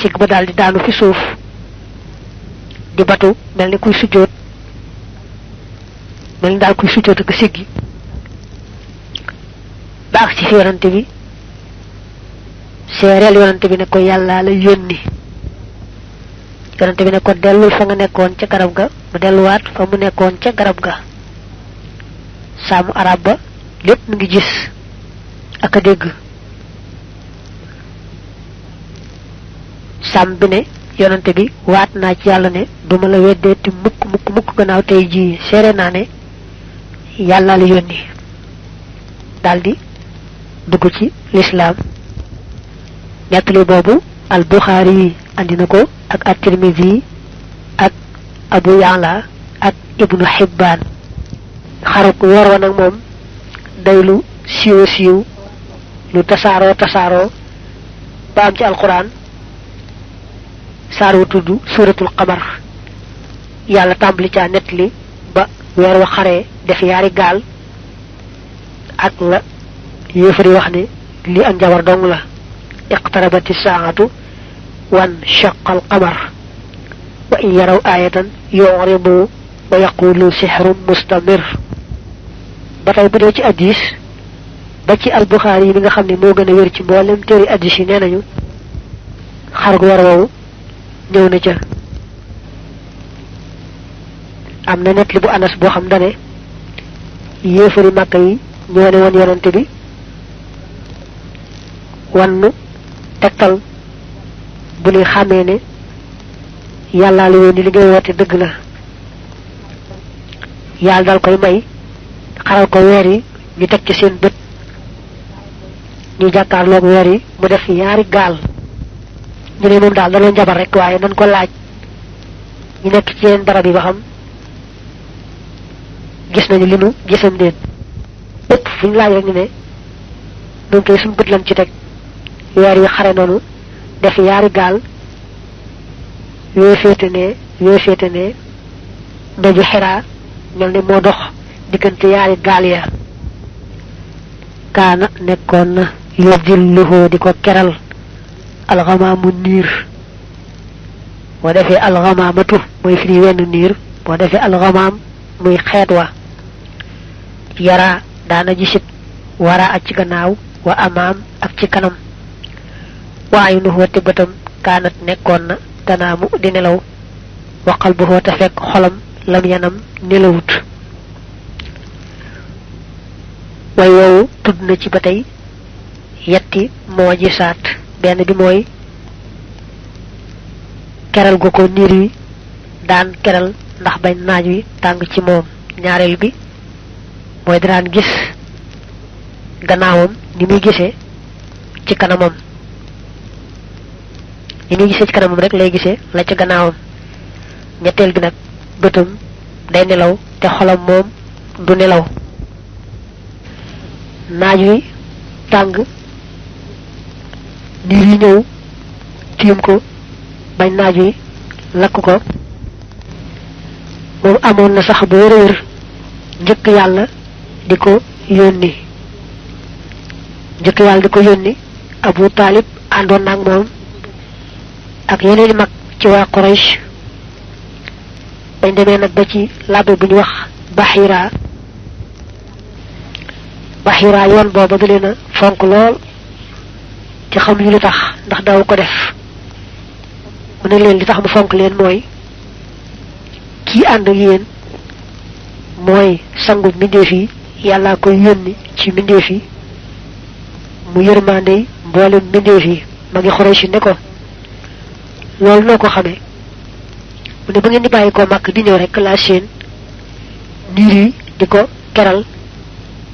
ci ba daldi daanu fi suuf di batu melni kuy sujjoot melni dal kuy sujjoot ak siggi baax ci yonante bi seereel yonante bi ne ko yàlla la yónni yonante bi ne ko dellu fa nga nekkoon ca garab ga mu delluwaat fa mu nekkoon ca garab ga saamu arab ba lépp mu ngi gis ak a dégg sam bi ne yonante bi waat naa ci yàlla ne duma la weddeeti mukk gannaaw tey ji seere naa ne yàlla la yónni daldi dugg ci l'islam nettali boobu al Bukhari andi na ko ak at-Tirmidhi ak Abu Ya'la ak Ibnu Hibban xaru ko war woon ak moom daylu siiw lu tasaaroo ba am ci alquran saaru tudd suratul qamar yàlla tàmbali ca nettali ba weer wa xaree def yaari gaal ak la yéefari wax ne li ak njabar dong la iqtarabati saatu wan shaqqa al-qamar wa in yaraw ayatan yu'ridu wa yaqulu sihrun mustamir batay bu dee ci hadis ba ci al-Bukhari yi nga xam ne moo gën a wér ci mboolem téeri hadis yi nee nañu xar gu war woowu ñëw na ca am na net li bu Anas boo xam dane yéefari Makka yi ñoo ne woon yonante bi wannu tegtal bu ni xamee ne yàlla la woon li ngay woote dëgg la yàlla dal koy may xaral ko weer yi ñu teg ci seen bët ñu jàkkaarloog weer yi mu def yaari gaal ñu ne moom daal da doon jabar rek waaye nan ko laaj ñu nekk ci yeneen barab yi ba xam gis nañu li nu gisam déet bépp fu ñu laaj rek ñu ne ñun koy suñu bët lañ ci teg weer yi xare noonu def yaari gaal yoo féete ne doju Xiraa mel ne moo dox diggante yaari gaal ya kaana nekkoon na yudilluhu di ko keral alxamaamu niir boo defee alxamaamatu mooy firi wenn niir boo defee alxamaam muy xeet wa yara daana gisit wara ak ci gannaaw wa amaam ak ci kanam waaye nu wate bëtam kaanat nekkoon na tanaamu di nelaw waqal bu te fekk xolam lam yanam nelawut way woowu tudd na ci ba tey yetti moo ji saat benn bi mooy keral gu ko niir wi daan keral ndax bañ naaj wi tàng ci moom ñaareel bi mooy daan gis gannaawam ni muy gisee ci kanamam ni muy gisee ci kanamam rek lay gisee la ci gannaawam ñetteel bi nag bëtam day nelaw te xolam moom du nelaw naaj wi tàng niir yi ñëw tiim ko bañ naaj wi lakk ko moom amoon na sax bu wér njëkk yàlla di ko yónni Abu Talib àndoon nag moom ak yeneen mag ci waa Quraysh bañ demee nag ba ci labbe bu ñu wax Bahira yoon booba da leen a fonk lool ci xam ñu lu tax ndax daaw ko def mu ne leen li tax mu fonk leen mooy kii ànd ak yéen mooy sangu mbindeef yi yàlla koy yónni ci mbindeef yi mu yërmande mboolem mbindeef yi magi Quraysh ne ko loolu noo ko xamee mu ne ba ngeen di bàyyi ko màkk di ñëw rek la seen niir yi di ko keral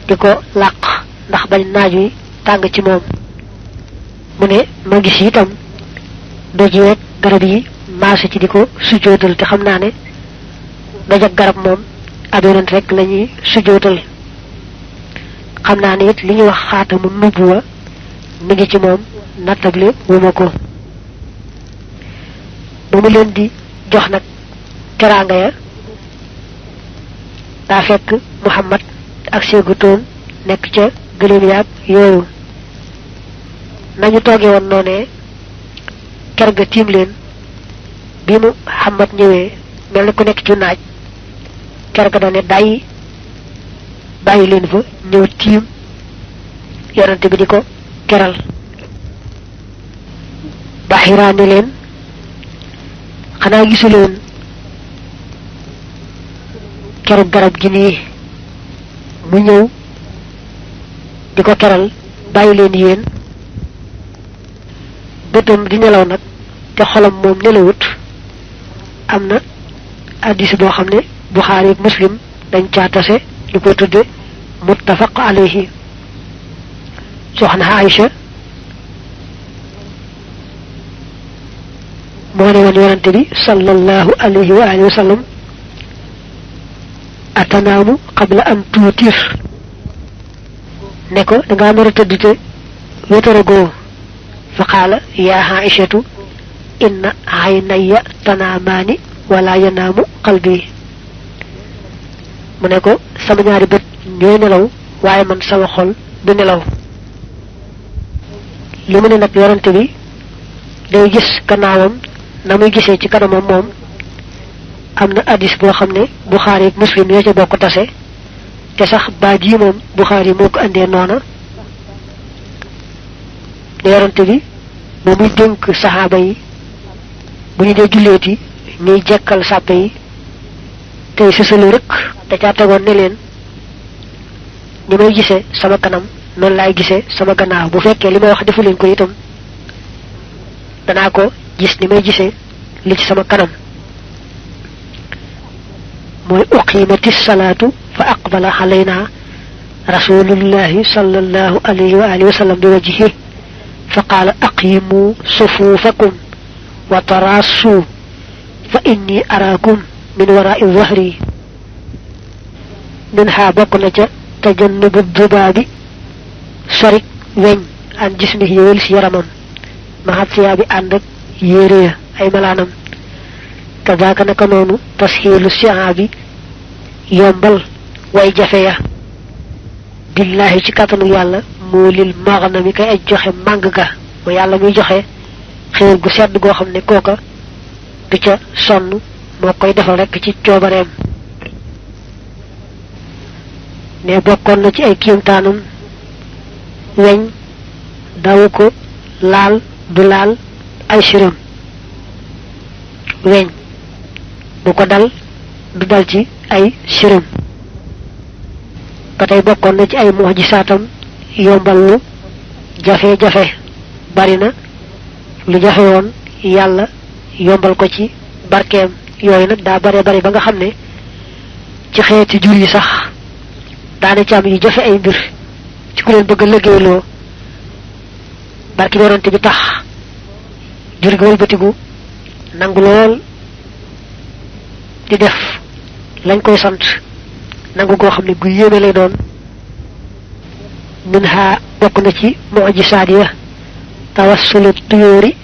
di ko làq ndax bañ naaj wi tàng ci moom mu ne ma gis itam doj yi rek garab yi maase ci di ko sujjootal te xam naa ne doj ak garab moom ab yonent rek la ñuy sujjootal xam naa ne it li ñuy wax xaatamu nubuwa mi ngi ci moom nattable wuma ko ba mu leen di jox nag teraanga ya daa fekk Muhammad ak séegutoon nekk ca gëléem yaag yooyu nañu tooge woon noonee ker ga tiim leen bi mu Muhammad ñëwee mel na ku nekk ci naaj ker ga dane day bàyyi leen fa ñëw tiim yonante bi di ko keral Bahira ne leen xanaa gisu leen keru garab gi nii mu ñëw di ko keral bàyyi leen yéen bëtam di nelaw nag te xolam moom nelawut am na hadiis boo xam ne Buxaari ak Muslim dañ caa tase ñu koy tudde muttafaq alayhi soxna Aïcha moo ne woon yonante bi sallallahu alayhi wa alihi wa sallam atanaamu qabla an tuutir ne ko dangaa nar a tëdd te wétaragoo fa qaala yaa Aïchatu inna aynaya tanaamaani wala yanaamu qalbi mu ne ko sama ñaari bët ñooy nelaw waaye man sama xol du nelaw li mu ne nag yorante bi day gis gannaawam na muy gisee ci kanamam moom am na hadiis boo xam ne Buxaari ak Muslim ñoo ca bokk tase te sax baat yi moom Buxaari moo ko andee noona ne yorante bi ba muy dénk saxaaba yi bu ñu dee julleeti ñuy jekkal sàppe yi tey sësalu rek da caa tegoon ne leen ni may gisee sama kanam noonu laay gisee sama gannaaw bu fekkee li may wax defu leen ko itam danaa ko gis ni may gisee li ci sama kanam mooy uqimati salaatu fa aqbala alayna rasulullahi sallallahu alayhi wa alihi wa sallam bi wajhihi fa qaala aqimu sufufakum wa tarasu fa inni araakum min wara'i dhahri minha bokk na ca tajannubu dubaabi sorik weñ an jismihi yowel si yaramam maxat siyaa bi ànd ak yére ya ay malaanam kazaaka naka noonu tasxiilu siaa bi yombal way jafe ya billahi ci kàttanu yàlla moo lil maghnami kay aj joxe màng ga mu yàlla muy joxe xéewal gu sedd goo xam ne kooka du ca sonn moo koy defal rekk ci coobareem ne bokkoon na ci ay kiimtaanam weñ dawu ko laal du laal ay siram weñ bu ko dal du dal ci ay siram ba tey bokkoon na ci ay mu'jisaatam yombal lu jafe-jafe bari na lu jafe woon yàlla yombal ko ci barkeem yooyu nag daa bare bari ba nga xam ne ci xeeti jur yi sax daane ci am yu jafe ay mbir ci ku leen bëgg a liggéeyloo barki yorante bi tax jur gi wëlbatigu nangu lool di def lañ koy sant nangu goo xam ne gu yéeme lay doon min ha bokk na ci mu'jisaat ya tawassulu tuyóori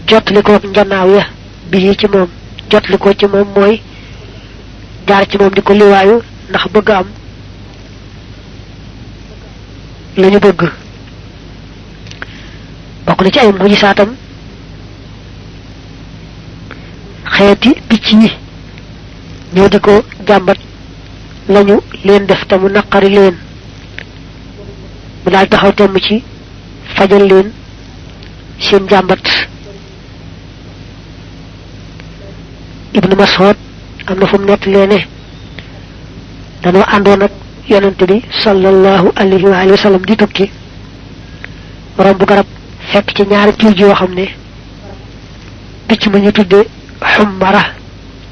jotli ko njanaaw ya bii ci moom jotli ko ci moom mooy jaar ci moom di ko liwaayu ndax bëgg am lañu bëgg bokk na ci ay mu'jisaatam xeeti picc yi ñoo di ko jàmbat lañu leen def te mu naqari leen mu daal taxaw temm ci fajal leen seen jàmbat Ibnu Mas'ud am na fu mu nett leene danoo àndoon ak yonente bi sallallahu alayhi wa alihi wa sallam di tukki romb garab fekk ci ñaari picc yoo xam ne picc ma ñu tudde xummara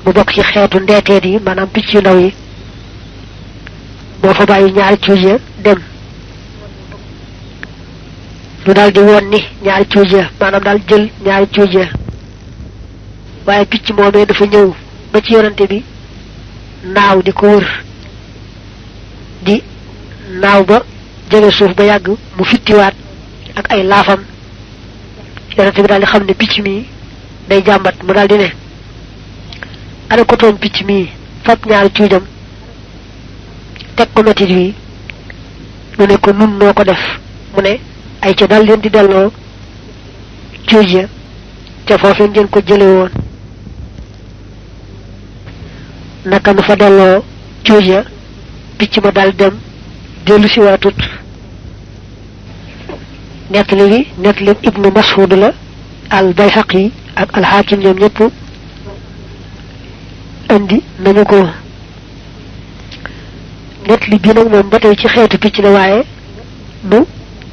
mu bokk ci xeetu ndeeteet yi maanaam picc yu ndaw yi moo fa bàyyi ñaari cuuj ya dem lu daal di woon ni ñaari cuuj ya maanaam daal jël ñaari cuuj ya waaye picc moomee dafa ñëw ba ci yonante bi naaw di ko wër di naaw ba jege suuf ba yàgg mu fittiwaat ak ay laafam yonante bi daal di xam ne picc mi day jàmbat mu daal di ne ana ko tooñ picc mi fab ñaari cuujam teg ko métit wi mu ne ko nun noo ko def mu ne ay ca dal leen di delloo cuuj ya ca foofu ngeen ko jële woon naka mu fa delloo cuuja picc ma dal dem dellu si waatut nettali ibnu Mas'ud la al Bayhaqi ak al Hakim ñoom ñëpp andi nañu ko nettali bi nag moom ba tey ci xeetu picc la waaye du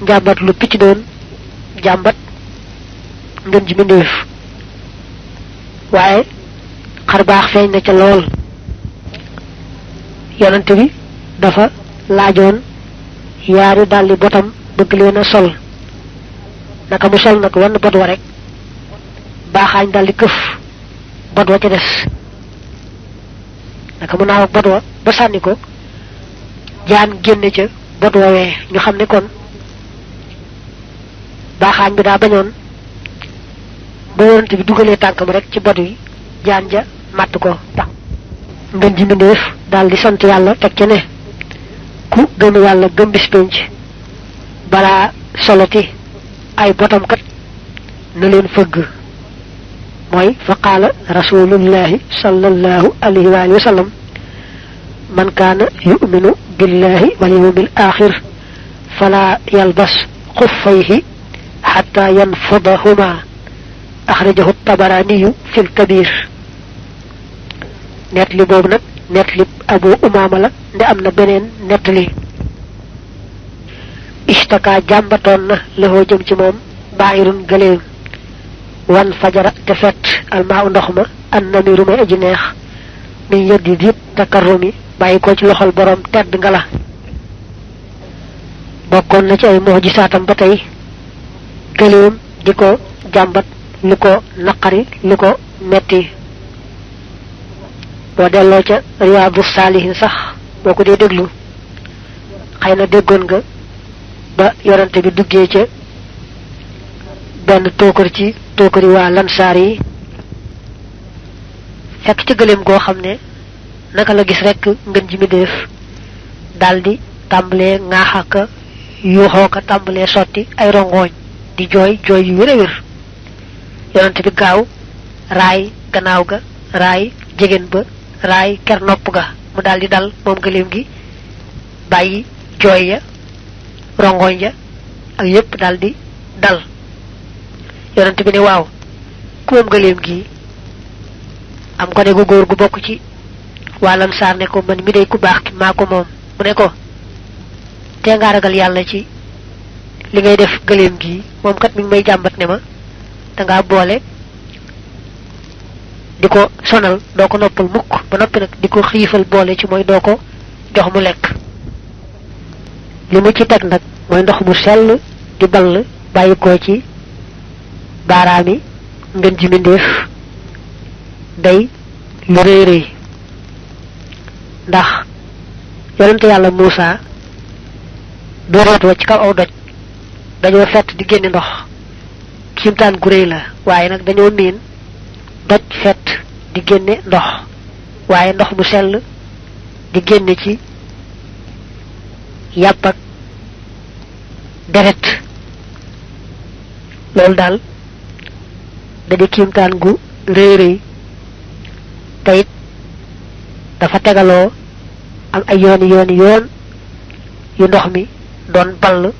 njàmbat lu picc doon jàmbat ngeen ji mbindeef waaye xar baax feeñ na ca lool yonante bi dafa laajoon yaari dalli botam bëgg leen a sol naka mu sol nag wenn bot wa rek baaxaañ daldi këf bot wa ca des naka mu naaw ak bot wa ba sànni ko jaan génne ca bot woowee ñu xam ne kon baaxaañ bi daa bañoon bu yonante bi dugalee tànkam rek ci bot wi jaan ja màtt ko tax ngeen ji mbindeef daal di sant yàlla teg ca ne ku gëm yàlla gëm bis penc balaa soloti ay botam kat na leen fëgg mooy fa qaala rasulullahi sallallahu alayhi wa alihi wa sallam man kaana yu'minu billahi wal yawmil axir fala yalbas xuffayhi xatta yanfadahuma axrajahu tabaraniyu fil kabir nettali boobu nag nettali Abu Umaama la nde am na beneen nettali ishtaka jàmbatoon na lëxoo jëm ci moom baayirun gëléem wan fajara te fet almaa u ndox ma an namiru may aji neex min yëddi diit takarrumi bàyyi ko ci loxol borom tedd nga la bokkoon na ci ay mu'jisaatam ba tey gëléem di ko jàmbat lu ko naqari lu ko metti boo delloo ca Riyaadu Saalihin sax boo ko dee déglu xëy na déggoon nga ba yorante bi duggee ca benn tookar ci tookari waa lansaar yi fekk ci gëléem goo xam ne naka la gis rekk ngën ji mi def daldi tàmbalee ŋaaxaka yuuxoo ka tàmbalee sotti ay rongoñ di jooy jooy yu wér a wér yonante bi gaaw raay gannaaw ga raay jigéen ba raay ker nopp ga mu daldi dal moom gëléem gi bàyyi jooy ya rongoñ ja ak yépp daldi dal yonante bi ne waaw ku moom gëléem gi am ko ne gu góor gu bokk ci wàllan saar ne ko man mi day ku baax ki maa ko moom mu ne ko te nga ragal yàlla ci li ngay def gëléem gi moom kat mi ngi may jàmbat ne ma danga boole di ko sonal doo ko noppal mukk ba noppi nag di ko xiifal boole ci mooy doo ko jox mu lekk li mu ci teg nag mooy ndox mu sell di ball bàyyi ko ci baaraami ngeen ji mbindéef day lu rëy rëy ndax yonente yàlla Muusa doorat wa ci kaw aw doj dañoo fett di génne ndox kiimtaan gu rëy la waaye nag dañoo miin doj fett di génne ndox waaye ndox mu sell di génne ci yàpp ak deret loolu daal da di kiimtaan gu rëy rëy te it dafa tegaloo am ay yoon yu ndox mi doon ball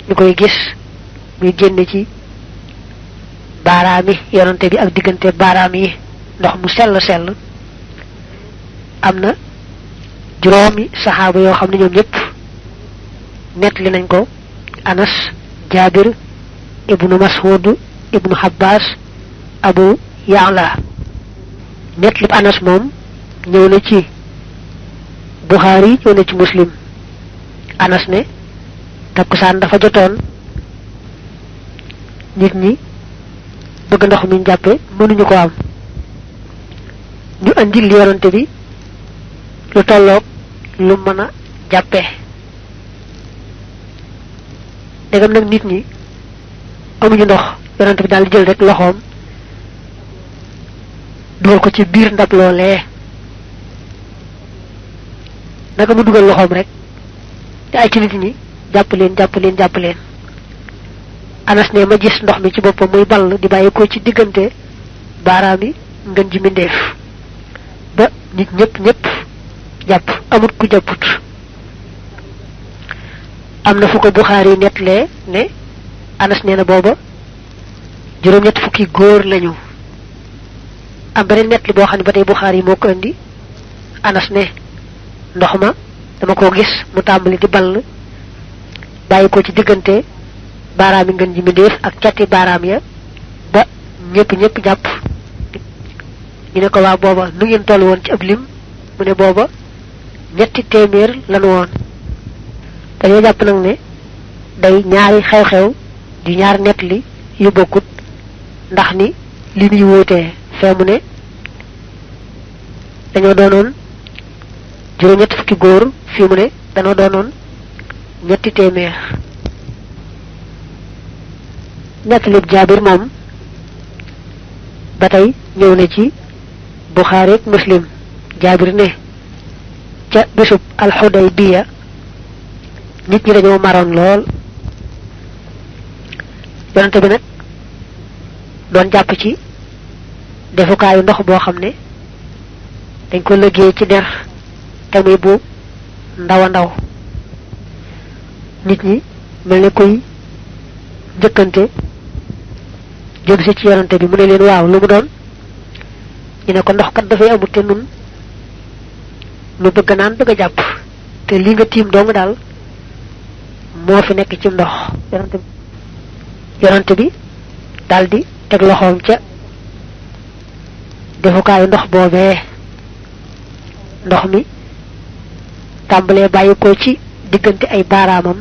ñu koy gis muy génn ci baaraami yonante bi ak diggante baaraam yi ndox mu sell am na juróomi saxaaba yoo xam ne ñoom ñëpp nettali nañ ko Anas Jaabir ibnu Mas'ud ibnu Habbaas Abu Ya'la nettali Anas moom ñëw na ci Buxaari ñëw na ci Muslim Anas ne takkusaan dafa jotoon nit ñi bëgg ndox mi jàppe mënuñu ko am ñu andil yonante bi lu tolloog lu mën a jàppe dégam nag nit ñi amuñu ndox yonante bi daal di jël rek loxoom dugal ko ci biir ndab loolee naka mu dugal loxoom rek te ay ci nit ñi jàpp leen Anas ne ma gis ndox mi ci bopam muy ball di bayiko ci digënté barami ngeen ji mindeef ba nit ñepp japp amut ku japput amna fu ko Bukhari netlé ne Anas neena boba juroom ñett fukki goor lañu am benen netli bo xamni batay Bukhari moko andi Anas ne ndox ma dama ko gis mu tambali di ball bayiko ci digënté barami ngeen ji mindeef ak ciati baram ya ba ñepp japp ñu ne ko wa boba nu ngeen toll won ci ab lim mu ne boba ñetti témèr lañu won dañu japp nak ne day ñaari xew-xew di ñaar netli yu bokut ndax ni li ñu woté femu ne dañu doonon juroom ñett fukki goor fi mu ne dañu doonon ñetti témèr netli Jabir mom batay ñew na ci Bukhari ak Muslim Jabir ne ca bisub al Hudaybiya nit ñi dañoo maron lool yonante bi nak doon japp ci defukaayu ndox boo xam ne dañ ko liggéey ci der tamit bu ndaw nit ñi melni koy jëkkante jëm ci ci yonante bi mu ne leen waaw lu mu doon ñu ne ko ndox kat dafay amul te nun lu bëgg naan bëgg japp te li nga tim dong dal mo fi nek ci ndox yonante bi daldi tek loxom ca defukaayu ndox boobee ndox mi tàmbalee bàyyikoo ci diggante ay baaraamam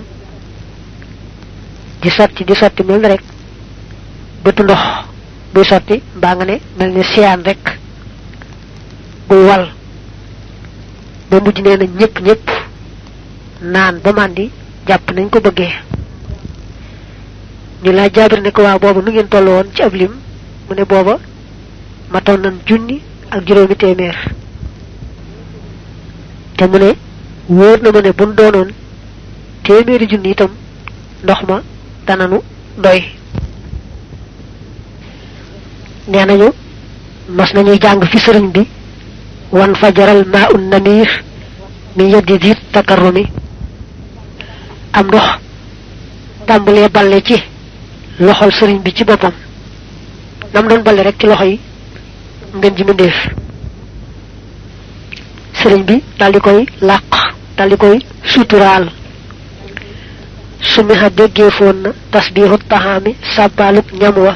di sotti mel rek bëtu ndox buy sotti mbaa nga ne mel ni siyaan rek buy wal ba mujj nee na ñëpp naan ba màndi jàpp nañ ko bëggee ñu laa Jaabir ne ko waa booba nu ngeen toll woon ci ab lim mu ne booba matoon nañ junni ak juróomi téeméer te mu ne wóor na ma ne buñ doonoon téeméeri junni itam ndox ma dananu doy nee nañu mas nañuy jàng fi sëriñ bi wan fajaral ma'un namir mi yaddi dit takarrumi am ndox tàmbalee balle ci loxol sëriñ bi ci boppam nam doon balle rek ci loxo yi ngeen ji mindeef sëriñ bi daldi koy làq daldi koy suturaal sumiha déggee foon na tasbihu tahaami sàbbaalub ñam wa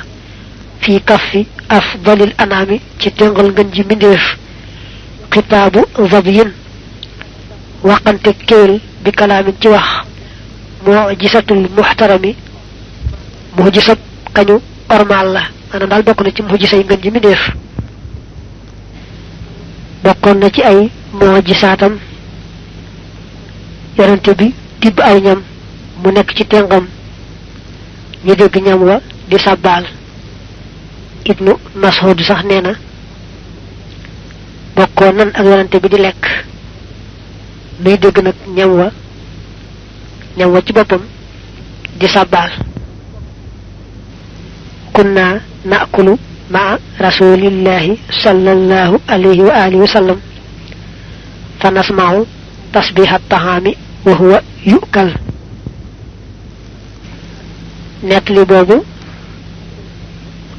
fi kaffi afdalil anami ci tengal ngeen ji mindeef xitaabu zabiyin waxante kéwél bi kalaamin ci wax moo gisatul muhtarami moo gisab kañu ormal la maanaam daal bokk na ci moo gisay ngeen ji mindeef bokkoon na ci ay moo gisaatam yonante bi tibb ay ñam mu nekk ci tengam ñu dégg ñam wa di sàbbaal ibnu Mas'ud sax nee na bokkoon nan ak yonante bi di lekk muy dégg nag ñam wa ci boppam di sàbbaal kunna na'kulu ma'a rasulillahi sallallahu alayhi wa alihi wa sallam fa nasma'u tasbihat tahami wa huwa yu'kal netli boobu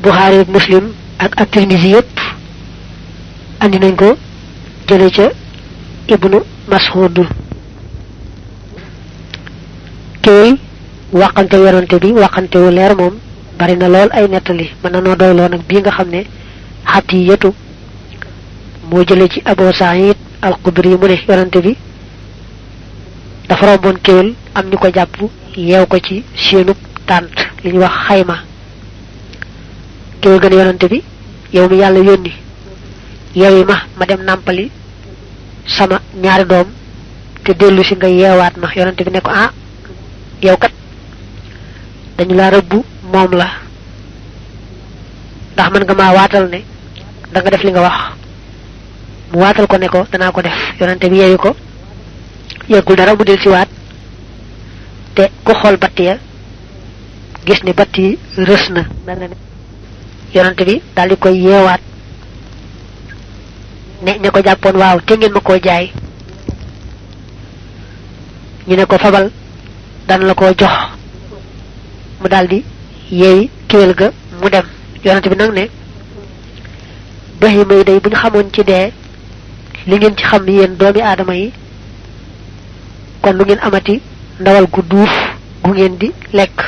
Bukhari ak Muslim ak at-Tirmidhi yépp andi nañ ko jële ca ibnu Mas'ud kay waxante yonante bi waxante wu leer moom bari na lool ay netali mën na noo doyloo nag bii nga xam ne Xatiyatu moo jële ci Abu Sa'id al-Khudri mu ne yonante bi dafa romboon kéwél am ñu ko jàpp yeew ko ci seenub tànt li ñu wax xayma kéwél gën yonante bi yow mi yàlla yónni yeewi ma dem nàmpali sama ñaari doom te dellu si nga yeewaat ma yonante bi ne ko ah yow kat dañu la rëbbu moom la ndax man nga maa waatal ne da nga def li nga wax mu waatal ko ne ko danaa ko def yonante bi yeewi ko yeggul dara mu del si waat te ku xool batt ya gis ni batti resna yonante bi dal di koy yeewaat ne ña ko jàppoon waaw te ngeen ma koo jaay ñu ne ko fabal dan la koo jox mu daldi yeey kéwél ga mu dem yonante bi nag ne bahima yi day buñ xamoon ci dee li ngeen ci xam yéen doomi aadama yi kon lu ngeen amati ndawal gu duuf gu ngeen di lekk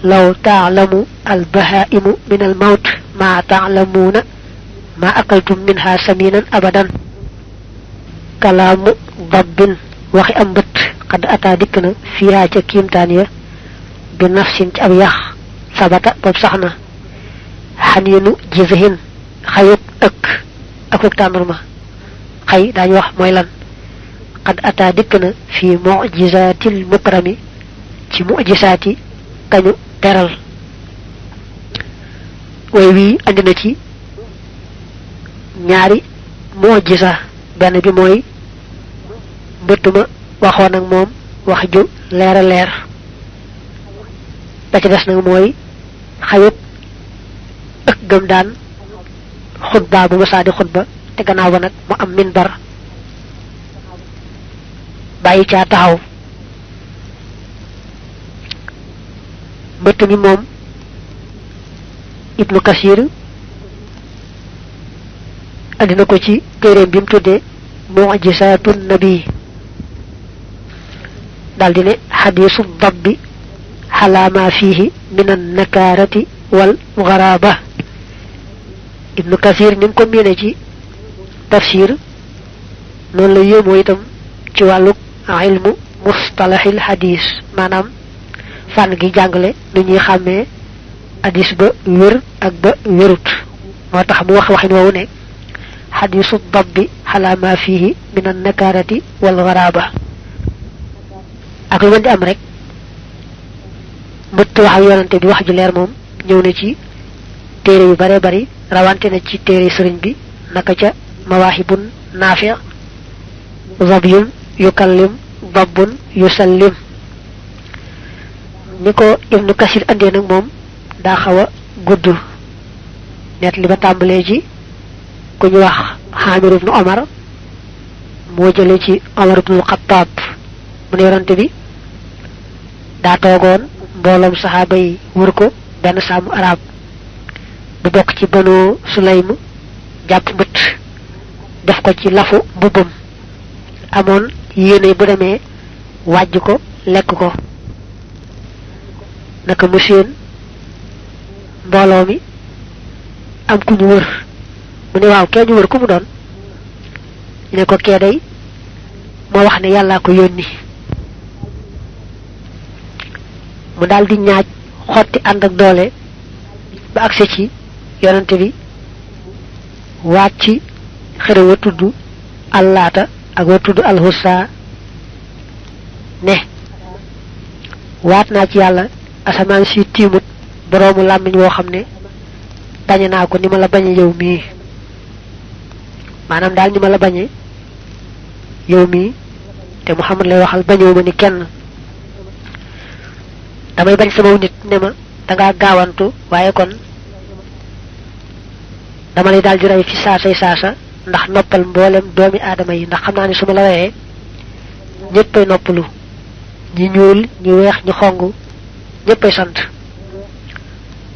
law ta'lamu al bahaimu min al maut ma ta'lamuna ma akaltum minha saminan abadan kalamu dabbin waxi am bët qad ata dikk na fiya ca kiimtaan ya bi nafsin ci ab yax sabata bob saxna xaniinu jizhin xayut ak tàndarma xay daañu wax mooy lan qad ata dikk na fi mu'jizatil mukrami ci mu'jisaati kañu teral way wi andi na ci ñaari mu'jiza benn bi mooy bëttuma waxoon ak moom wax ju leer a leer ba ci des nag mooy xayut ak gëm daan xutba bu ma saa di xutba te gannaaw ba nag mu am minbar bàyyi caa taxaw mbëtt mi moom ibnu kasir andina ko ci téeréem bi mu tuddee mu'jizatun nabi daldi ne xadiisu dabbi xalaa ma fiihi min an nakaarati wal gharaba ibnu kasir ni ko miine ci tafsir noonu la yéemoo itam ci wàllu ilmu mustalahil hadis maanaam fànn gi jàngale nu ñuy xàmmee hadis ba wér ak ba wérut moo tax mu wax waxin woowu ne xadisu dabbi xalaa ma fiihi min an nakaarati wal gharaba ak lu mën di am rek mbëtt wax ak yonante bi wax ju leer moom ñëw na ci téere yu bare bari rawante na ci téere sëriñ bi naka ca mawaahibun naafi' zabyun yukallim dabbun yusallim ni ko ibnu kasir andee nag moom daa xaw a gudd net li ba tàmbalee ci ku ñu wax xaamir ibnu omar moo jële ci omar ibnu xattaab mu ne yonante bi daa toogoon mbooloom saxaaba yi wër ko benn sàmm arab bu bokk ci banu sulaym jàpp mbëtt def ko ci lafu mbubbam amoon yéene bu demee wàjj ko lekk ko naka mu seen mbooloo mi am ku ñu wër mu ne waaw kee ñu wër ku mu doon ñu ne ko kee day moo wax ne yàllaa ko yónni mu daldi ñaaj xotti ànd ak doole ba agsi ci yonante bi waat ci xërëm wa tudd allaata ak wa tudd alhussa ne waat naa ci yàlla asamaan si tiimut boroomu làmmiñ woo xam ne bañe naa ko ni ma la bañe yow mii maanaam daal ni ma la bañe yow mii te Muhammad lay waxal bañewu ma ni kenn damay bañ sama nit ne ma dangaa gaawantu waaye kon dama lay daal di rey fi saasa ndax noppal mboolem doomi aadama yi ndax xam naa ne su ma la reyee ñëppay noppalu ñi ñuul ñi weex ñi xong ñëppay sant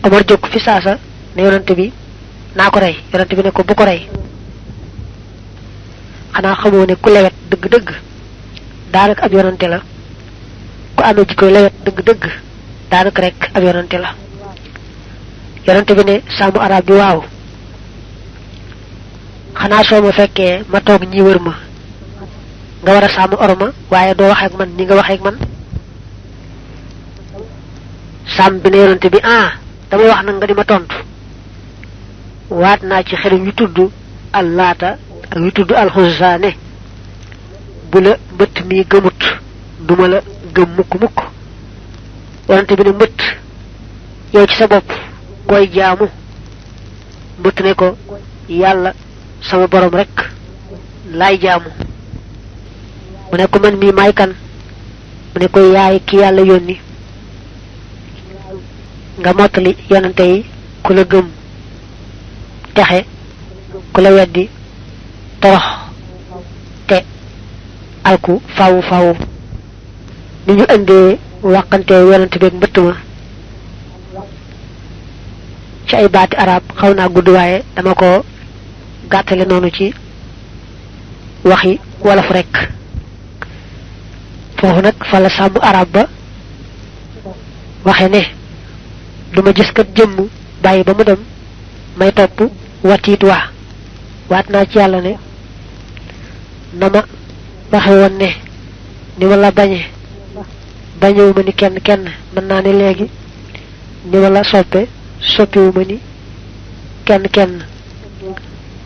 Omar jóg fi saasa ne yonante bi naa ko rey yonante bi ne ko bu ko rey xanaa xamoo ne ku lewet dëgg-dëgg daanaka ab yonante la ku amee jikkoy lewet dëgg-dëgg daanaka rek ab yonante la yonante bi ne sàmmu arab bi waaw xanaa soo ma fekkee ma toog ñi wër ma nga war a sàmm orma waaye doo wax ak man ni nga waxee ak man sàmm bi ne yonante bi damay wax nag nga di ma tontu waat naa ci xelam yu tudd allaata ak yu tudd alxusa ne bu la mbëtt mi gëmut duma la gëm mukk yonante bi ne mbëtt yow ci sa bopp koy jaamu mbëtt ne ko yàlla sama borom rek laay jaamu mu ne ko man mii maay kan mu ne ko yaay ki yàlla yónni nga mottali yonante yi ku la gëm texe ku la weddi torox te alku faawu faawu ni ñu andee waxante yonante beeg mbëtt ma ci ay baati arab xaw naa gudd waaye dama ko gàttale noonu ci waxi wolof rek foofu nag fa la sàmm arab ba waxe ne duma gis kat jëmm bàyyi ba mu dem may topp watiit waat naa ci yàlla ne na ma waxe woon ne ni ma la bañewu ma ni kenn mën naa ne léegi ni ma la soppiwu ma ni kenn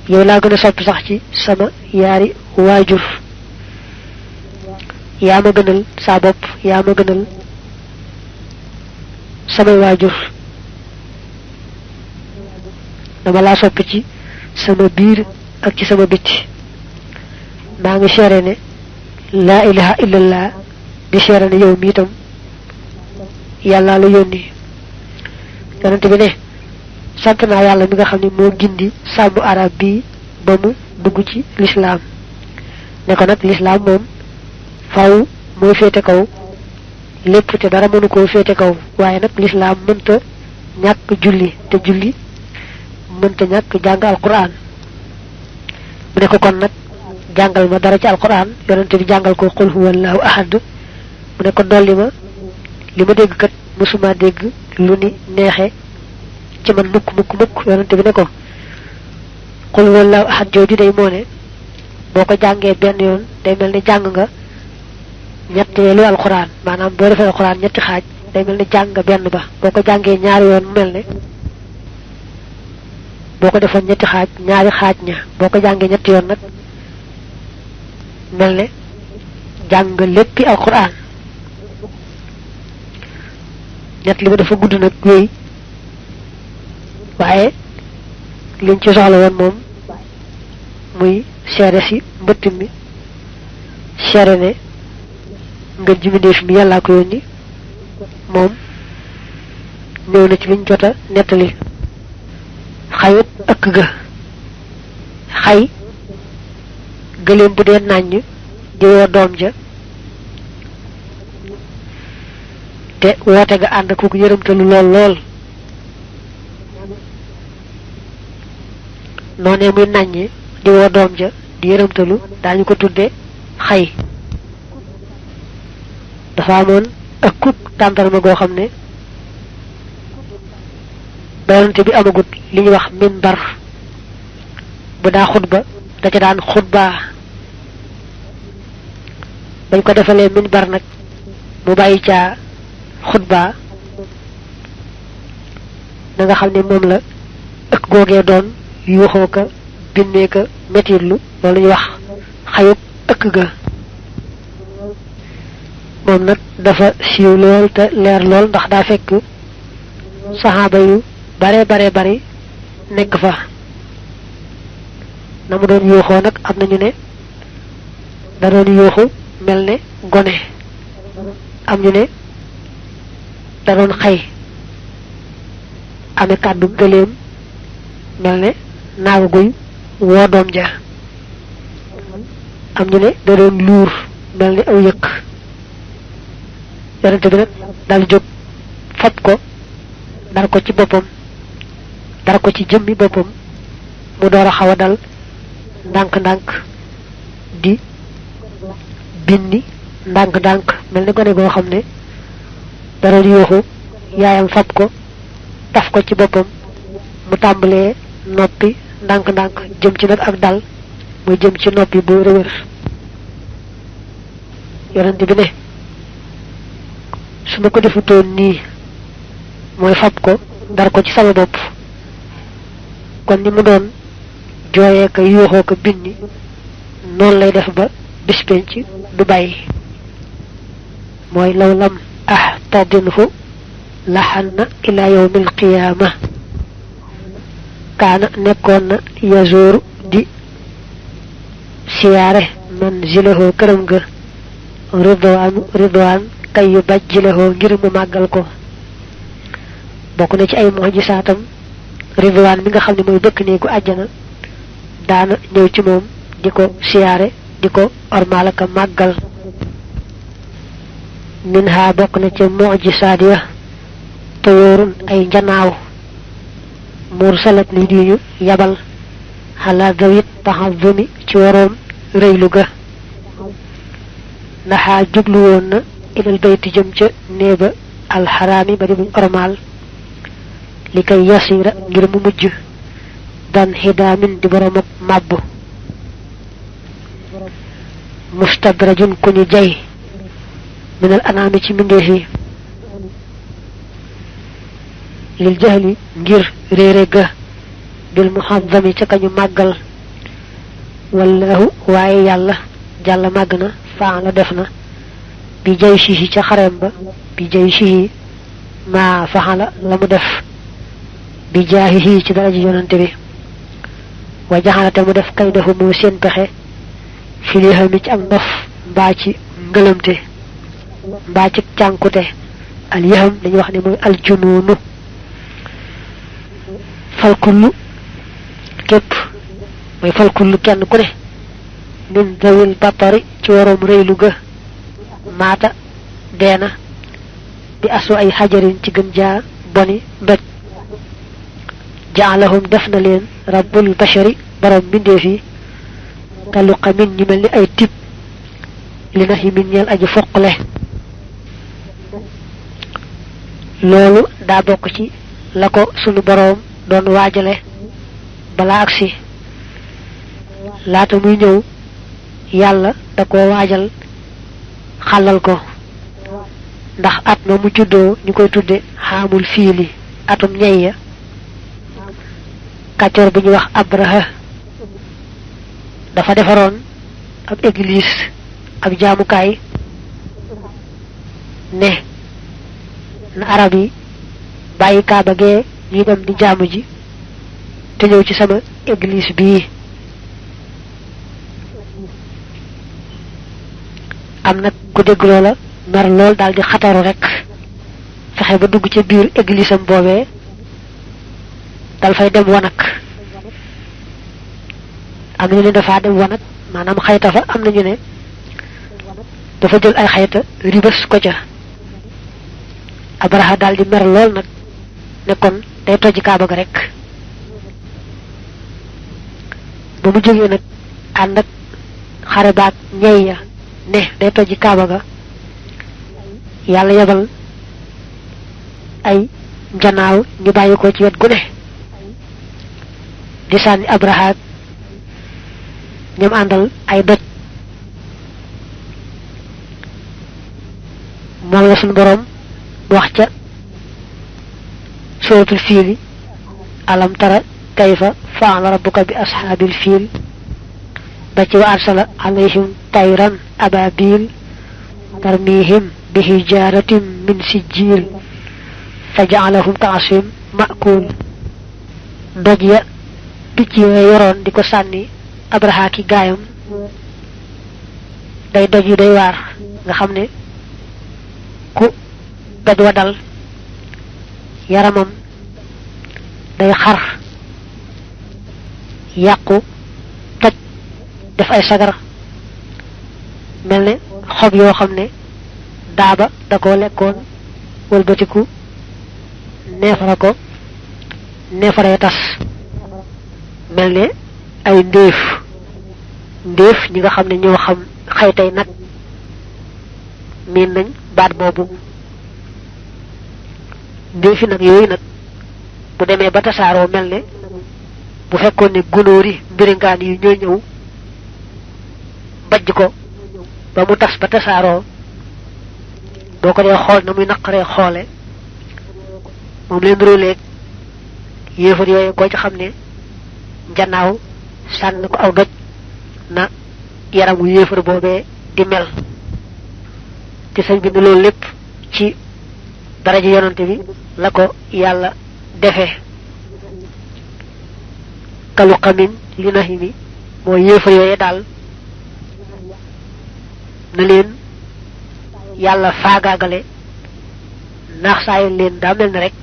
yow laa gën a soppi sax ci sama yaari waajur yaa ma gënal saa bopp yaa ma gënal samay waajur dama laa soppi ci sama biir ak ci sama biti maa ngi seere ne laa ilaha illallah di seere ne yow mi itam yàlla la yónni yonente bi ne sant naa yàlla mi nga xam ne moo gindi sàmm arab bi ba mu dugg ci lislaam ne ko nag lislaam moom faaw mooy féete kaw lépp te dara mënu koo féete kaw waaye nag lislaam mënta ñàkk julli te julli mënta ñàkk jàng alquran mu ne ko kon nag jàngal ma dara ci alquran yonente bi jàngal ko qul huwallahu ahad mu ne ko dolli ma li ma dégg kat musuma dégg lu ni neexe ci man mukk yonente bi ne ko qul huwallahu ahad jooju day moo ne boo ko jàngee benn yoon day mel ni jàng nga ñetteelu alquran maanaam boo defee alquran ñetti xaaj day mel ni jàng nga benn ba boo ko jàngee ñaari yoon mu mel ne boo ko defoon ñetti xaaj ñaari xaaj ña boo ko jàngee ñetti yoon nag mel ne jàng nga léppi alquran ñett li ma dafa gudd nag wéy waaye liñ ci soxla woon moom muy seere si mbëtt mi seere ne nga jimindeef mi yàllaa ko yónni moom ñëw na ci liñ jota nettali xayut ëkk ga xay gëléem bu dee nàññ di woo doom ja te woote ga ànd ku yërëmtalu lool noonee muy nàññe di woo doom ja di yërëmtalu daañu ko tudde xay dafa amoon ëkkub tàndarma goo xam ne bayonte bi amagut li ñuy wax minbar bu daa xutba da ca daan xutbaa bañ ko defalee minbar nag mu bàyyi caa xutbaa da nga xam ne moom la ëkk googee doon yuuxoo ka binnee ka metitlu loolu ñuy wax xayub ëkk ga moom nag dafa siiw lool te leer lool ndax daa fekk saxaaba yu bare bari nekk fa na mu doon yuuxoo nag am nañu ne da doon yuuxu mel ne gone am ñu ne da doon xay ame kàddu gëléem mel ne naaga guy woo doom ja am ñu ne da doon luur mel ne aw yëkk yonente bi nag dal jóg fab ko dar ko ci boppam dar ko ci jëmmi boppam mu door a xaw a dal ndànk-ndànk di binni ndànk-ndànk mel ni gone goo xam ne dara di yuuxu yaayam fab ko taf ko ci boppam mu tàmbalee noppi ndànk-ndànk jëm ci nag ak dal muy jëm ci noppi bu rëwër yonente bi ne su ma ko defutoon nii mooy fab ko dar ko ci sama bopp kon ni mu doon jooyee ka yuuxoo ko binni noonu lay def ba bis penc du bàyyi mooy law lam ahtadinhu laxanna ila yawmil qiyaama kaana nekkoon na yazooru di siyaare manzilahu këram ga ridwaan kay yu bajjilahoo ngir mu màggal ko bokku na ci ay mu'jisatam ridwan mi nga xamni moy bëkk neegu aljana daana ñew ci mom diko siyaare diko ormalaka màggal minha bokk na ci mu'jisaat ya tayorun ay njanaaw mursalat ni diñu yabal xala gawit taxazumi ci waroom rëylu ga naxaa jublu woon na ilal bayti jëm ca néeba alxaraami bari buñ ormal li kay yasira ngir mu mujj dan xidaamin di borom ak màbb mustadrajun ku ñu jay minal anaami ci mbindeef yi lil jahli ngir réere ga bil muhazzami ca kañu màggal wallahu waaye yàlla jàlla màgg na faala def na bi jay shihi ca xarem ba bi jay shihi ma faxala la mu def bi jaahihi ci daraja yonante bi wa jaxalate mu def kay defu mu seen pexe fi li xam ci ak ndof mbaa ci ngëlëmte mbaa ci cànkute al yaham dañu wax ne mooy al junuunu fal kullu képp mooy fal kullu kenn ku ne min dawil batari ci waroom rëylu ga maata deena bi asu ay xajarin ci gën jaa boni doj jaalahum def na leen rabbul bashari borom mbindeef yi taluqa min ñu mel ni ay tib li na min ñeel aji foqle loolu daa bokk ci la ko sunu boroom doon waajale balaa agsi laata muy ñëw yàlla da ko waajal xalal ko ndax at ma mu juddoo ñu koy tudde xaamul fiili atum ñey ya kàccoor bi ñu wax abraha dafa defaroon ab église ab jaamukaay ne na arab yi bàyyi kaaba gee ñi dem di jaamu ji te ñëw ci sama église bii am nag ku dégg loola mer lool daal di xataru rek fexe ba dugg ca biir église am boobee dal fay dem wanak am ñu ne dafa dem wanak maanaam xayta fa am nañu ne dafa jël ay xayta ribas ko ca abraha daal di mer lool nag ne kon day toj kaaba ga rek ba mu jógee nag ànd ak xare baag ñey ya ne day toj kaaba ga yàlla yebal ay njanaaw ñu bàyyi ko ci wet gu ne di sànni abraha ñoom àndal ay doj moom la suñu borom wax ca suratul fiili alam tara kayfa fa'ala rabbuka bi ashabil fiil ba ci wa arsala alayhim tayran ababil tarmihim bi hijaratin min sijil faja'alahum ka'asim ma'kul doj ya picc yoroon di ko sànni abraha ki gaayam day doj yu day waar nga xam ne ku doj wa dal yaramam day xar yàqu toj def ay sagar mel ne xob yoo xam ne daaba da ko lekkoon wëlbatiku neefara ko neefaree tas mel ne ay ndéef ñi nga xam ne ñoo xam xaytay nag miin nañ baat boobu ndéefi nag yooyu nag bu demee ba tasaaroo mel ne bu fekkoon ne gunóor yi mbiringaan yi ñoo ñëw bajj ko ba mu tas ba tasaaroo boo ko dee xool na muy naqaree xoole moom leen róoleeg yéefar yooyu koo ci xam ne njanaaw sànn ko aw doj na yaramu yéefar boobee di mel te sañ bi ne loolu lépp ci daraja yonante bi la ko yàlla defee kalu xamin li nahimi mooy yéefar yooye daal na leen yàlla faagaagale naax saayal leen daa mel ne rek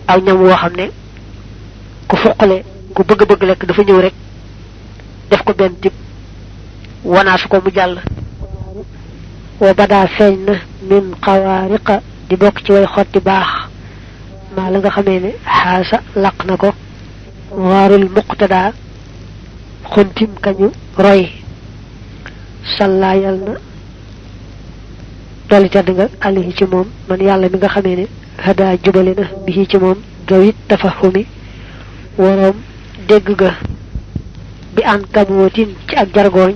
aw ñam woo xam ne ku fuqale ku bëgg lekk dafa ñëw rek def ko benn tib wanaasu ko mu jàll wa bada feeñ na min xawaariqa di bokk ci way xotti baax maa la nga xamee ne xaasa laq na ko waarul muqtada xuntim kañu roy salla yal na dolli tedd nga alihi ci moom man yàlla mi nga xamee ne hada jubale na bi ci moom dawit tafahumi waroom dégg ga bi an kabootin ci ak jargooñ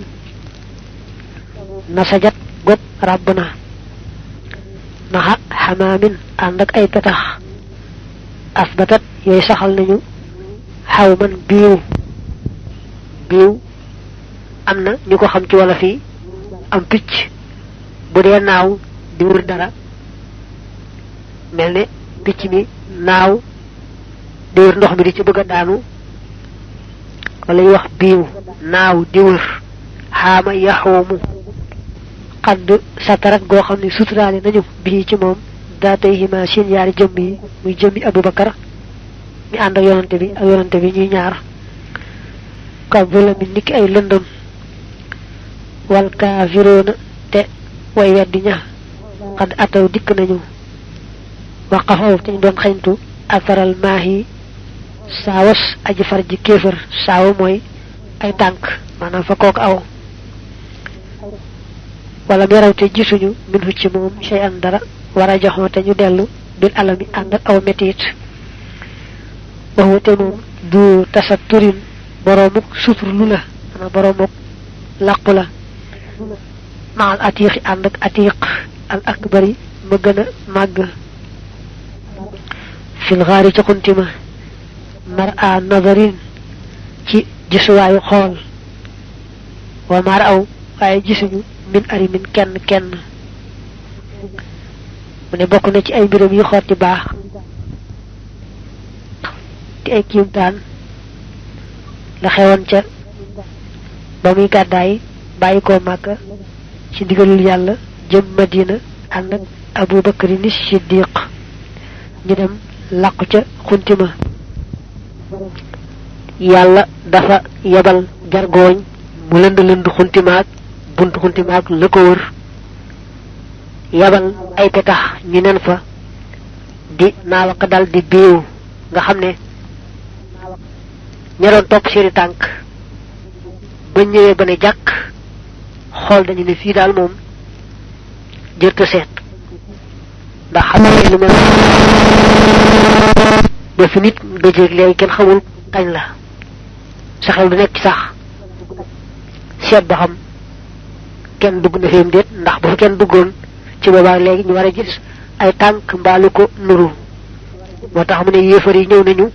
nasajat gob ràbb na naxa xamaamin ànd ak ay petax asbatat yooyu saxal nañu xaw man biiw am na ñu ko xam ci wala fii am picc bu dee naaw di wër dara mel ne picc mi naaw di wër ndox mi di ci bëgg a daanu wala ñu wax biiw naaw di wër xaama yaxoomu xadd satarat goo xam ne suturaale nañu bii ci moom daatay hima seen yaari jëmm yi muy jëmmi Abubakar mi ànd ak yonante bi ñuy ñaar ka volami niki ay lëndëm wal kaafiroona te way weddi ña xad ataw dikk nañu waqafaw te ñu doon xañtu asaral maahi saawas aji far ji kéefër saawa mooy ay tànk maanaam fa kook aw wala meraw te gisuñu min hu ci moom shay an dara war a joxoo te ñu dellu bil alami ànd ak aw metit waxu te moom du tasa turin boroomuk suturlu la maanaam boroomuk làqu la maal atiixi ànd ak atiiq al akbari ma gën a màgg fil xaari ci xuntima mar a nadarin ci gisuwaayu xool wa mar aw waaye gisuñu min ari min kenn mu ne bokk na ci ay mbiram yu xotti baax di ay kiimtaan la xewoon ca ba muy gàddaay bàyyi koo Màkka ci ndigalul yàlla jëm Madina ànd ak Abu Bakr ni Siddiq ñu dem làqu ca xuntima yàlla dafa yebal jargooñ mu lënd xuntimaak buntu xuntimaak la ko wër yebal ay petax ñu nen fa di naawaka dal di biiw nga xam ne ña doon topp seeni tànk ba ñëwee ba ne jàkk xool dañu ne fii daal moom jërta seet ndax xam ne lu mel ba fi nit nga jéeg léegi kenn xamul kañ la sa xel du nekk ci sax seet ba xam kenn dugg na feem déet ndax bu fa kenn duggoon ci boobaa léegi ñu war a gis ay tànk mbaalu ko nuru moo tax mu ne yéefar yi ñëw nañu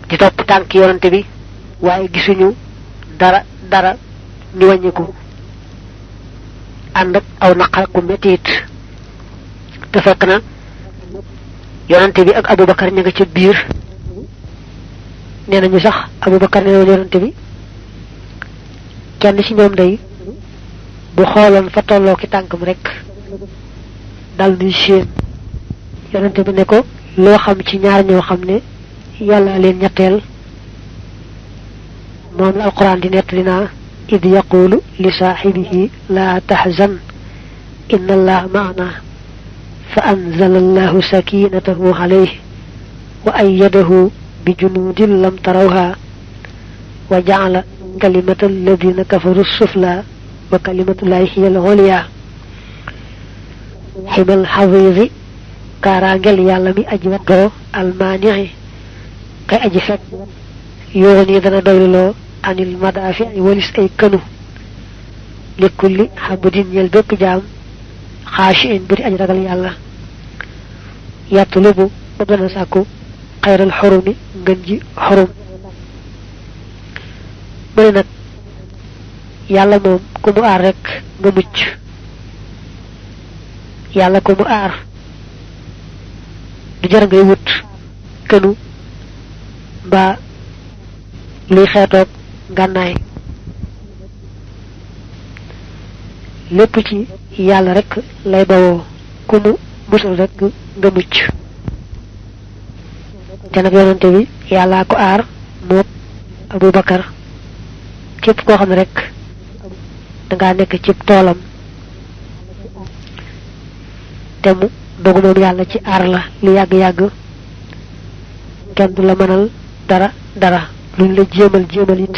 di topp tànk yonante bi waaye gisuñu dara ñu wàññiku ànd ak aw naqar ku mettit te fekk na yonante bi ak Abubakar ña nga ca biir nee nañu sax Abubakar ne woon yonante bi kenn ci ñoom day bu xooloon fa tolloo ki tànkam rek dal nuy séen yonante bi ne ko loo xam ci ñaar ñoo xam ne yàlla leen ñetteel moom la alquran di nettali naa id yaqulu li saaxibihi laa taxzan inna allah maana fa anzala allahu sakinatahu alayhi wa ayyadahu bi junudin lam tarawha wa ja'ala kalimata alladina kafaru sufla wa kalimatullahi hiya al-ulya ximal xafiisi kaaraangel yàlla mi aji wattoo almaanixi kay aji fekk yoon yi dana doyluloo anil madaafi walis ay kënu li kulli xabdin ñel bépp jaam xaashiin bu di aji ragal yàlla yatlubu ba dana sàkku xayral xurumi ngën ji xurum mu ne nag yàlla moom ku mu aar rek nga mucc yàlla ku mu aar du jar ngay wut kënu mbaa luy xeetoog ngànnaay lépp ci yàlla rek lay bawoo ku mu musal rek nga mucc te nag yonante bi yàllaa ko aar mook Abu Bakar képp koo xam ne rek dangaa nekk ci toolam te mu dogu moom yàlla ci aar la lu yàgg-yàgg kenn du la mënal dara luñ la jéemal it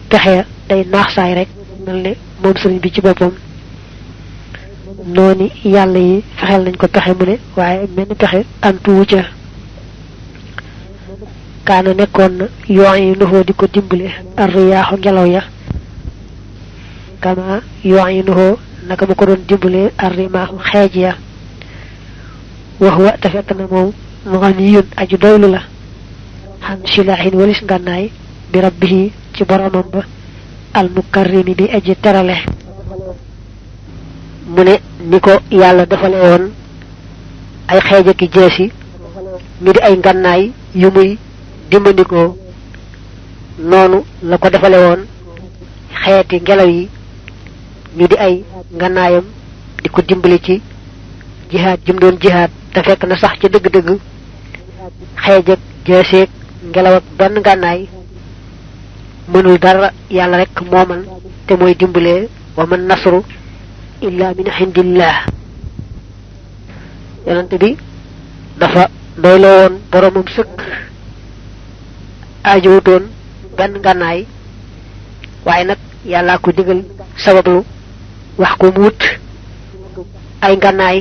pexe day naax saay rek mel ne moom sëriñ bi ci boppam noonu yàlla yi fexeel nañ ko pexe mu ne waaye menn pexe antuwu ca kaana nekkoon na yoon yi nuxoo di ko dimbale arriyaaxu ngelaw ya kama yoon yi nuxoo naka ma ko doon dimbale arrimaaxu xeej ya wax wa te fekk na moom mu xam ni yun aju doylu la xam silaahin walis ngànnaay bi rabbihi ci boromam ba almukarrimi bi aji terale mu ne ni ko yàlla defale woon ay xeej ak jeesi mi di ay ngànnaay yu muy dimbandikoo noonu la ko defale woon xeeti ngelaw yi ñu di ay ngànnaayam di ko dimbali ci jihaad jëm doon jihaad te fekk na sax ci dëgg-dëgg xeej ak jeeseeg ngelaw ak benn ngànnaay mënul dara yàlla rek moo man te mooy dimbalee wa man nasru illa min indillah yonent bi dafa doyloo woon boromam sëkk aajowutoon benn ngànnaay waaye nag yàllaa ko digal sabablu wax ko mu wut ay ngànnaay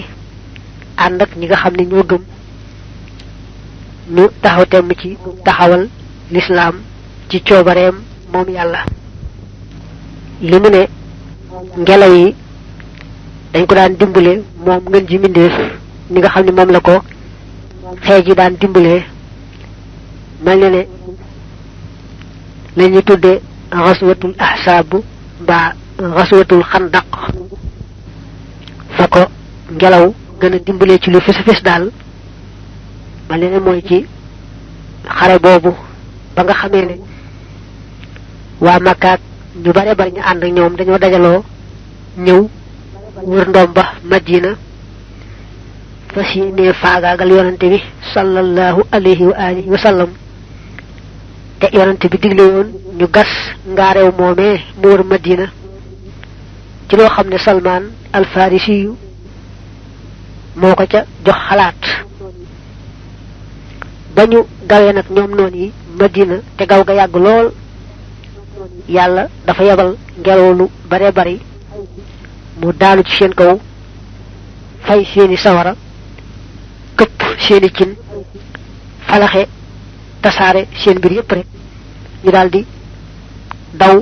ànd ak ñi nga xam ne ñoo gëm ñu taxaw temm ci taxawal lislaam ci coobareem moom yàlla li mu ne ngelaw yi dañ ko daan dimbale moom ngeen ji mbindeef ni nga xam ne moom la ko xeej yi daan dimbalee mel ne la ñuy tudde xaswatul ahsaab mbaa xaswatul xandaq fa ko ngelaw gën a dimbalee ci lu fes daal mel ne mooy ci xare boobu ba nga xamee ne waa Makkaat ñu bare bari ñu ànd ak ñoom dañoo dajaloo ñëw wër ndoom ba Madina fas yéenee faagaagal yonante bi sallallahu alayhi wa alihi wa sallam te yonante bi digle woon ñu gas ngaareew moomee mu wër Madina ci loo xam ne Salmaan al-Farisi yu moo ko ca jox xalaat ba ñu gawee nag ñoom noonu yi Madina te gaw ga yàgg lool yàlla dafa yebal ngelaw lu bare bari mu daanu ci seen kaw fay seeni sawara këpp seeni cin falaxe tasaare seen mbir yépp rek ñu daldi daw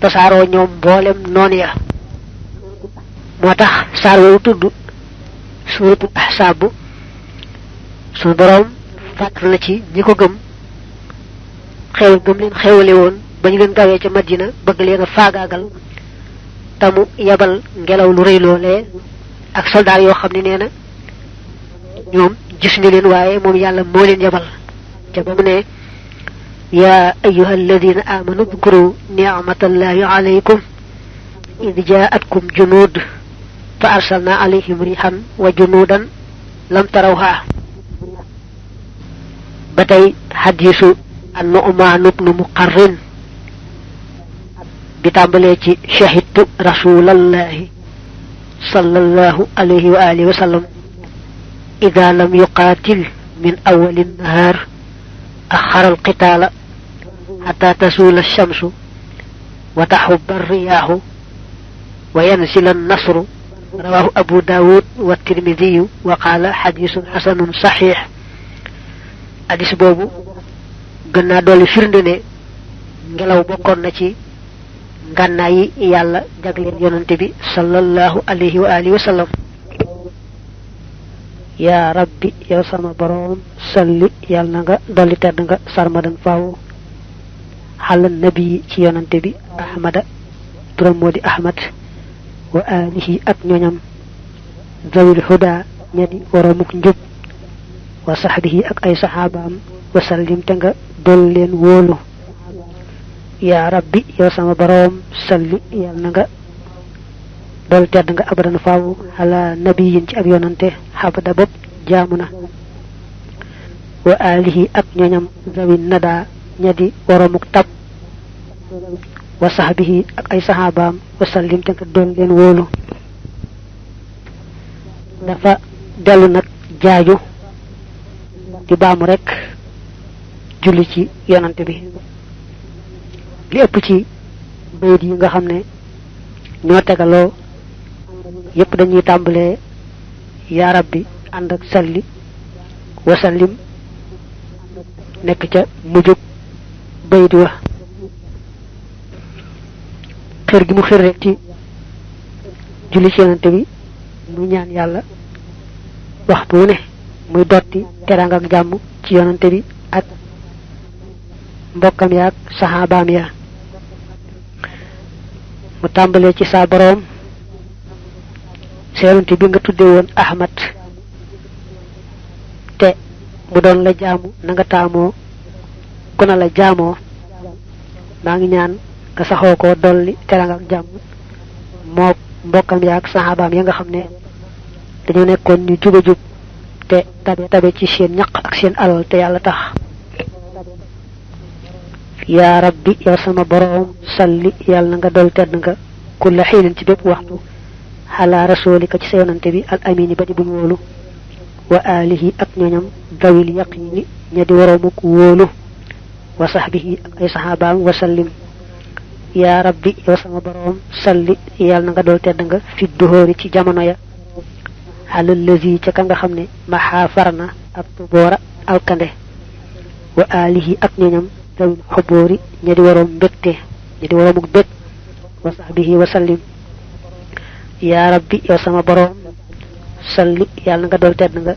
tasaaroo ñoom mboolem noonu ya moo tax saar woowu tudd suuratul ahsaab suñu boroom fàttal na ci ñi ko gëm xéewal gëm leen xéewale woon ba ñu leen gawee ca Madina bëgg leen a faagaagal tamu yabal ngelaw lu rëy loolee ak soldaar yoo xam ne nee na ñoom gis ñu leen waaye moom yàlla moo leen yabal ca ba mu ne yaa ayyuha alladina amanu udkuru ni'matallahi alaykum id jaa'atkum junuud fa arsalna alayhim rihan wa junuudan lam tarawha ba tey hadiisu an-Nu'maan ibnu Muqarrin bi tàmbalee ci shahidtu rasulallahi sallallahu alayhi wa alihi wa sallam ida lam yuqaatil min awali nnahaar axara alqitaala xata tasuula alchamsu wa taxubba alriyaaxu wa yansila annasru rawahu abu daawud wa tirmidiyu wa qaala xadisun xasanun saxiix hadis boobu gën naa dolli firnde ne ngelaw bokkoon na ci ngànnaay yi yàlla jagleel yonante bi sallallahu alayhi wa alihi wa sallam yaa rabbi yow sama boroom salli yàlla na nga dolli tedd nga sarmadan faaw xala nabi ci yonante bi ahmada turam moo di ahmad wa alihi ak ñoñam zawil huda ñadi waramuk njub wa sahbihi ak ay saxaabaam wa sallim te nga dol leen wóolu yaa rabbi yow sama boroom salli yàlla na nga dool tedd nga abadan faaw ala nabiyin ci ab yonante xabada bopp jaamu na wa alihi ak ñoñam zawi nada ñadi waromuk tab wa sahbihi ak ay sahabaam wa sallim te nga doon leen wóolu dafa dellu nag jaaju di baamu rek julli ci yonante bi li ëpp ci bayit yi nga xam ne ñoo tegaloo yépp dañuy tàmbalee yaa rabbi ànd ak salli wa sallim nekk ca mujjug bayit wa xër gi mu xër rek ci julli ci yonante bi muy ñaan yàlla waxtu wu ne muy dotti teranga ak jàmm ci yonante bi ak mbokkam ya ak saxaabaam ya mu tàmbalee ci saa boroom sa yonante bi nga tudde woon Ahmad te mu doon la jaamu na nga taamoo ku na la jaamoo maa ngi ñaan nga saxoo ko dolli teranga ak jàmm moo mbokkam ya ak saxaabaam ya nga xam ne dañoo nekkoon ñu juba jub te tabe ci seen ñaq ak seen alal te yàlla tax yaa rabbi yow sama boroom salli yàlla na nga dool tedd nga kulla xiinin ci bépp waxtu xalaa rasulika ci sa yonante bi al amini ba di buñ wóolu wa alihi ak ñoñam dawil yaqini ña di waroomuk wóolu wa sahbihi ak ay saxaabaam wa sallim yaa rabbi yow sama boroom salli yàlla na nga dool tedd nga fi duhóori ci jamono ya alal lazi ca ka nga xam ne maxaa farna ak tuboora alkande wa alihi ak ñoñam dawil xubóori ña di waroom mbégte ña di waroomuk bég wa sahbihi wa sallim yaa rabbi yow sama boroom salli yàlla na nga dool tedd nga